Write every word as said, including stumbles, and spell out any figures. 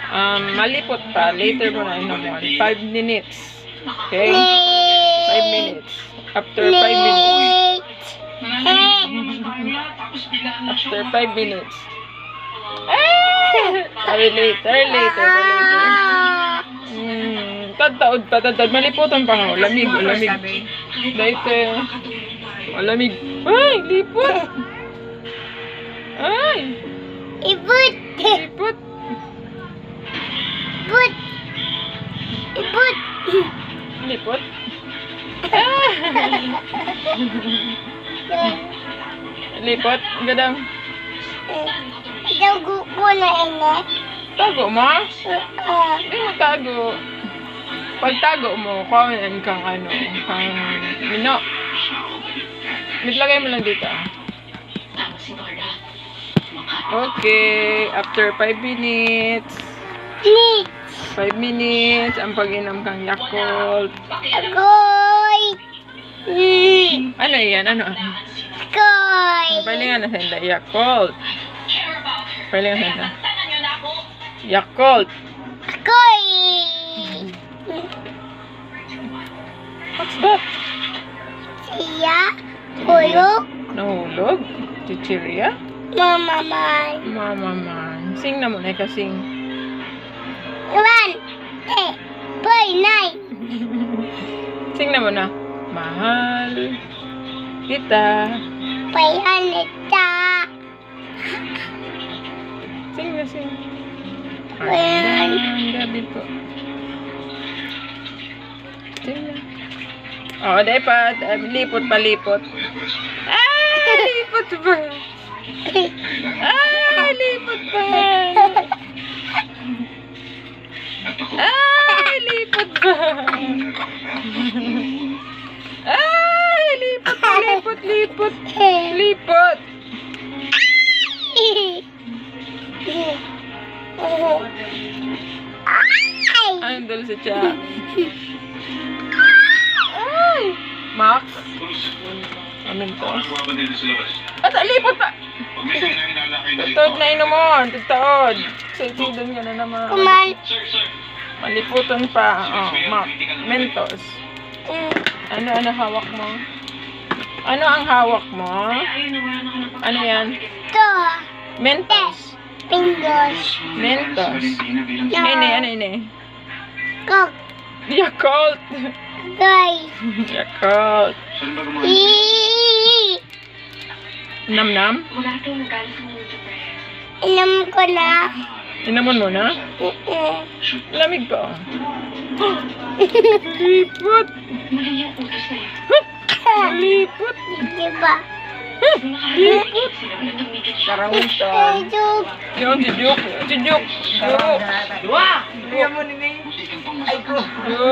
Um, malipot pa. Later mo na inomon. Five minutes. Okay? Five minutes. After five minutes. After five minutes. Ah! Sabi later, later, later. Hmm, tataod pa, tataod. Malipotan pa nga. Lamig, lamig. Later. Malamig. Ay, lipot. Ay, Ibut! Lipot. Ibut! Ibut! Lipot. Ah! Lipot, gadang. Dago ko na ini. Tago mo? Ah, Hindi mo tago. Pagtago mo, kuhaon kang ano, kang mino. Itlagay mo lang dito, ah. Okay, after five minutes. Ni. Five minutes, ang pag-inom kang Yakult. Agoy! Mm. Ano yan? Ano? Agoy! Palingan na sa inda, Yakult. Palingan sa inda. Yakult. Agoy! What's that? Siya, kulog. Nahulog? Chichirya? Mama man. Mama man. Sing na muna, ikaw sing. One, two, four, nine. Sing na muna. Mahal kita. Payan ita. Sing na, sing. Ayan. Ayan, gabi po. Sing na. Oh, dapat, ah, lipot, palipot. Ah, lipot ba? Ah, lipot ba? Ay, lipot ba? Ay, lipot, lipot, lipot, lipot. Ay! Ang dulce siya. Ay! Max? Ano to? At lipot pa! Taod na inomon, taod. Sa itidon ka na naman. Kuman. Malipotan pa. Oh, Mac. Mentos. Mm. Ano, ano hawak mo? Ano ang hawak mo? Ano yan? Ito. Mentos. Fingers. Mentos. No. Ini, ano ini? Coke. Yakult. Guys. Yakult. Ii. Namnam? Inom ko na. Inamon mo na? Mm-mm. Lamig pa, oh. Lipot. Lipot. Di ba? Lipot. Karawin to. Medyo Yun, si Duke. Si Duke. Duke. Dua! Kuya mo ni May. Ay, ko. Duke.